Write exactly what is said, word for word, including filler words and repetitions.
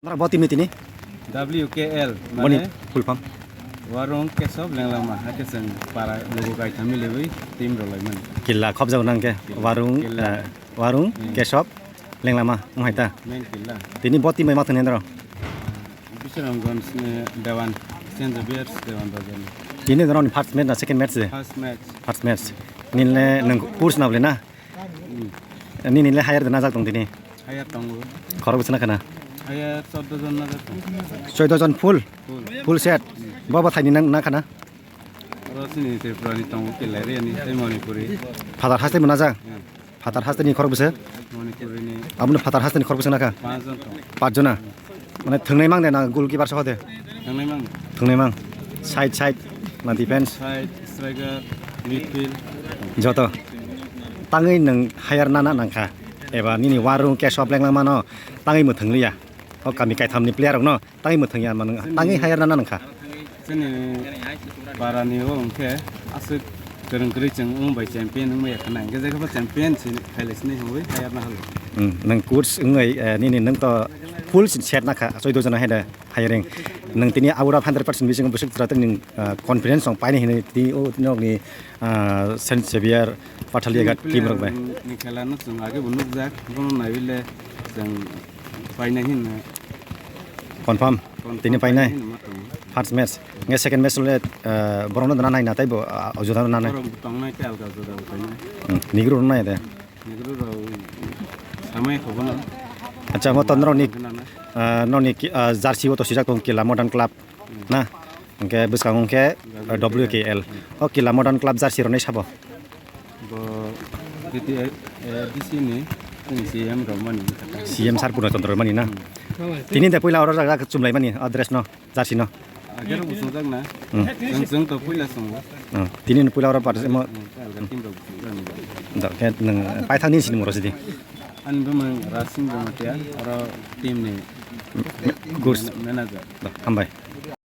Nara bo team ni tini? W K L, boni mane full form? Warung Kesop Lenglama, hakhe chwng para logo kaitham miliwi team rwlaimani. Killa khobjak nang khe, Killa, Warung, Killa. Eh, Warung, Hmm. Kesop, Lenglama, wng hai ta? Main Killa. Tini bo team bai ma thang nai naro? Bisramganj ni Dewan, Saint Xavier's Dewan Bazar ni. Tini naro ni first match na second match de? First match. First match. Nini le nwng coach na bole na? Hmm. Nini le higher de na jak tong tini? Higher tongo. Khorok bwswk na khana? Higher chordo jon na jak tong. Chordo jon full? Full. Full set? Hmm. Bo bo thaini nang na khana? Oro chini Tripura ni tongo, Killa area ni, tei Manipuri. Phatar haste mona jak? Hmm. Phatar haste ni khorok bwswk? Manipuri ni. Aboni phatar haste ni khorok bwswk na kha? Panch jon tongo. Panch jona? Mane thwngnai mang de na goalkeeper soho de? Thwngnai mang. Thwngnai mang. Side, side, na defense? Side, striker, midfield. Joto. Tangwi nwng higher nana nangkha. Eba nini Warung Kesop Lenglama no tangwi mwthwng liya. O kami kaitham ni player rok no tangwi mwthwng ya, mano tangwi higher nana nangkha. Chini para ni o hwnkhe aswk kwrwng kwrwi chwng wng bai champion wngmaya khna, hwnkhe jekhe bo champion si khailai sini hwnwi higher na halo. Hmm, nwng coach wngwi, eh, nini nwng to full set na kha, chordo jona hai da. Hiring. Nwng tini out of hundred percent bisingo bwswk jora tei nwng, ah, confidence rok painai hinwi tini o tini nokni, ah, Saint Xavier Pathaliaga team rok bai. Ni khela no chwng age bo nukjak, bono naiwi le chwng painai hinwi. Confirm? Confirm tini painai? Painai hinwi ma tongo. First match. Nge second match le, ah, borok no dana nai na tei bo, ah, juda no nanai. Borok tongnai tei alga juda bo painai. Hmm, Negro no nai de. Negro rok samai khobono. Acha, mo to norokni, ah, noni ki, ah, jersey o to swijak tongo Killa Modern Club, na? Hwnkhe bwskango hwnkhe, ah, W K L. O Killa Modern Club jersey rwnai sabo? Bo D T A, eh, D C ni, chini C M rok mani. C M sir Purna Chandra mani na? Hmm. Tini de puila oro jaga chumlai mani, o dress no? Jersey no? Agero bo swngjak na. Hmm. Chwng, chwng to puila swngo. Hmm. Tini no puila oro party mo. Hmm, alga team rok bo swngjak ni. Da, khe nwng paithak ni sini moro sidi. Ani bumung Rasing Jamatia, oro team ni coach. Man-, manager. Da, hambai.